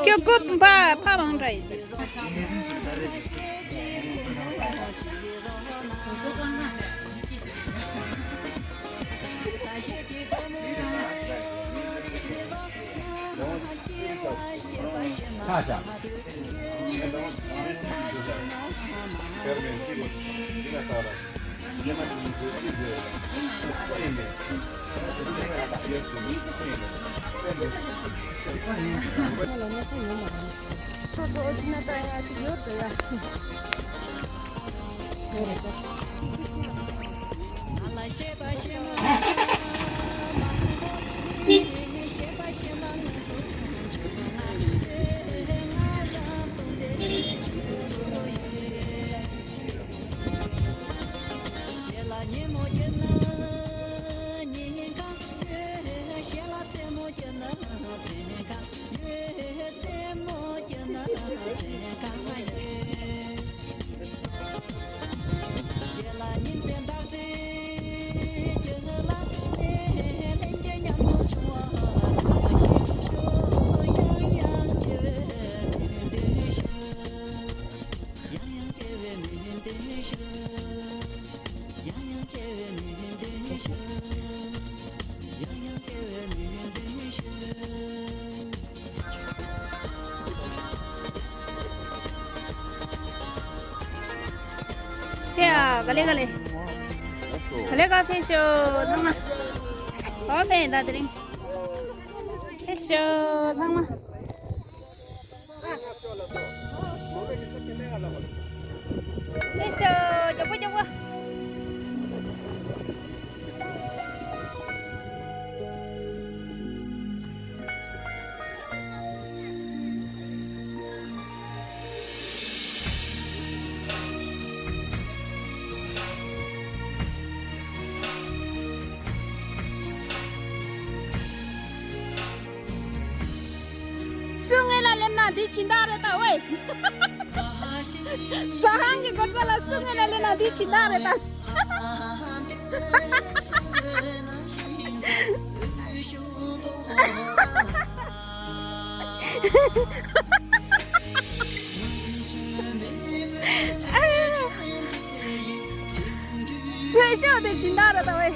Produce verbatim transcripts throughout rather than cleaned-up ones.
ཁྱོད་ཀོ་ཕ་ཕ་མང་འདྲ་ཡིན་ཟེར། ཕེབས་ཨ། ག་ལེ་ག་ལེ། ག་ལེ་ག་ཕེབས་ཤོག་ཚང་མ། ཨོ་ཕེབས་ད་དེ་རིང་། ཕེབས་ཤོག་ཚང་མ། ཕེབས་ཤོག་མགྱོགས་པོ་མགྱོགས་པོ། སུ་ངེད་ལ་སླེབས་ན་འདི་སྦྱིན་བདག་རེད་ད་ཝེ། ཟ་ཧང་གི་སྒོ་རྩ་ལ་སུ་ངེད་ལ་སླེབས་ན་འདི་སྦྱིན་བདག་རེད་ད། ངའི་ཤོག་དེ་སྦྱིན་བདག་རེད་ད་ཝེ།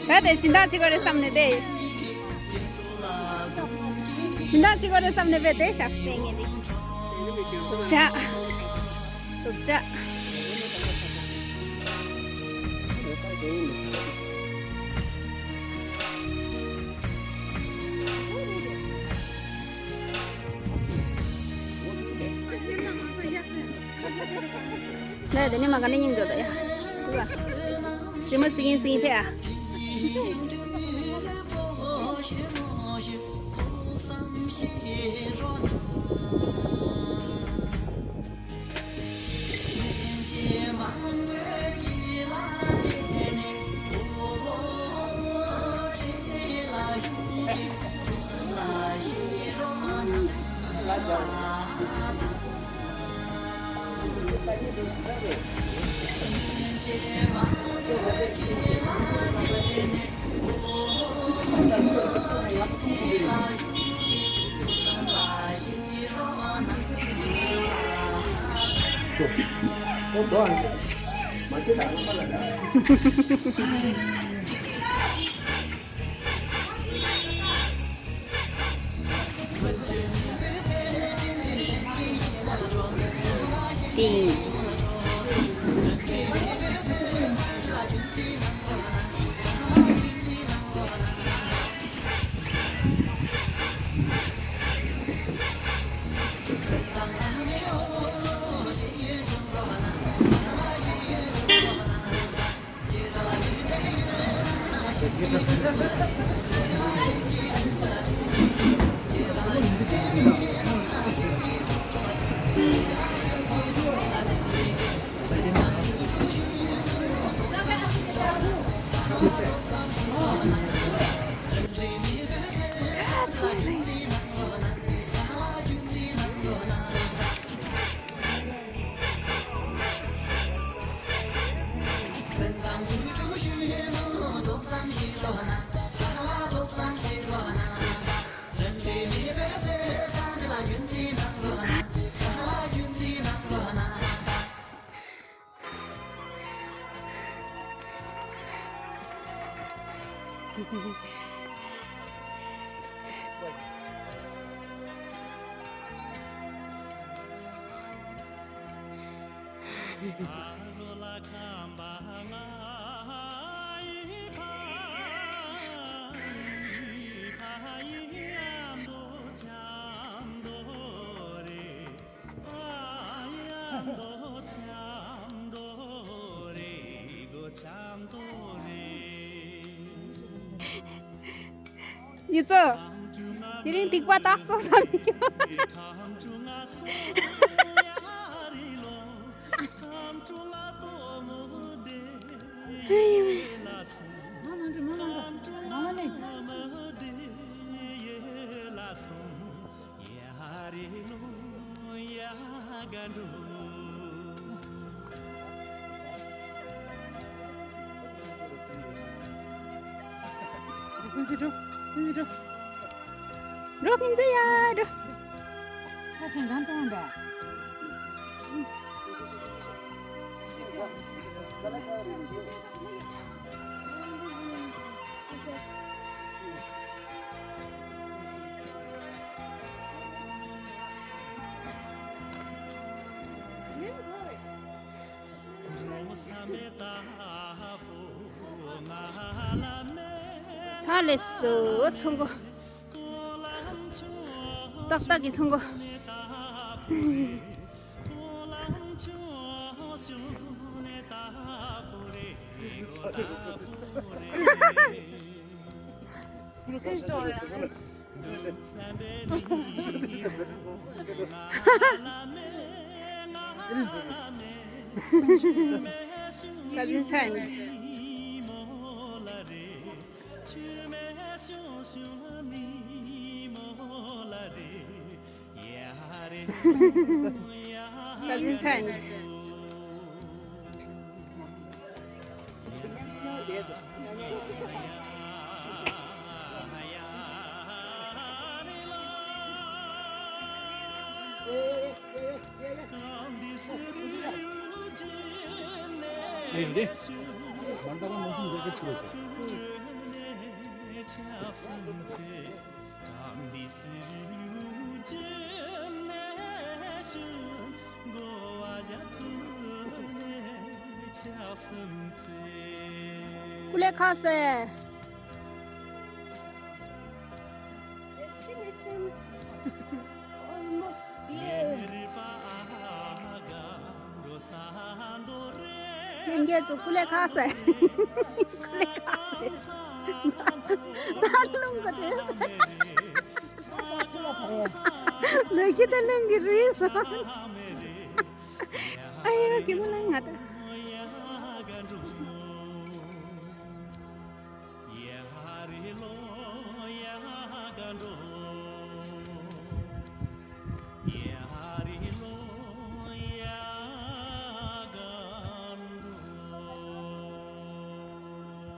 ད་དེ་སྦྱིན་བདག་ཅིག་ག་རེ་བསམ་ནས་བསྡད་ཡོད། སྦྱིན་བདག་ཅིག་ག་རེ་བསམ་ནས་བསྡད་དེ་ཞག་སྟེང་ངེ་འདི། བྱ། བྱ། ནས་དེ་ནས་མ་ག་ནས་སྙིང་འདོད་ཡ། ཟི་མ་ཟི་གིན་ཟི་ཕེ་ཨ། དེ་ཡིན། ཡི་ཙོ། དེ་རིང་སྡིག་པ་དག་སོང་བསམ་ཡོད། འགྲོ། ཕིན་ཙི་ཡ་འགྲོ། ཁ་ཆེན་གང་གཏོང་འདྲ། ད་ལས་སུ་ཚོང་གོ། ཏག་ཏག་གི་ཚོང་གོ། ཀུ་ལེ་ཁ་སེ། Destination almost there. ལྷན་རྒྱས་ཚོ་ཀུ་ལེ་ཁ་སེ། ཀུ་ལེ་ཁ་སེ། ད་རླུང་ག་དེ་སེ། ལོ་ཁྱི་ད་རླུང་གི་རུས་སོང་། ཨ་ཡོ་ཁྱི་མོ་ལ་ང་ད།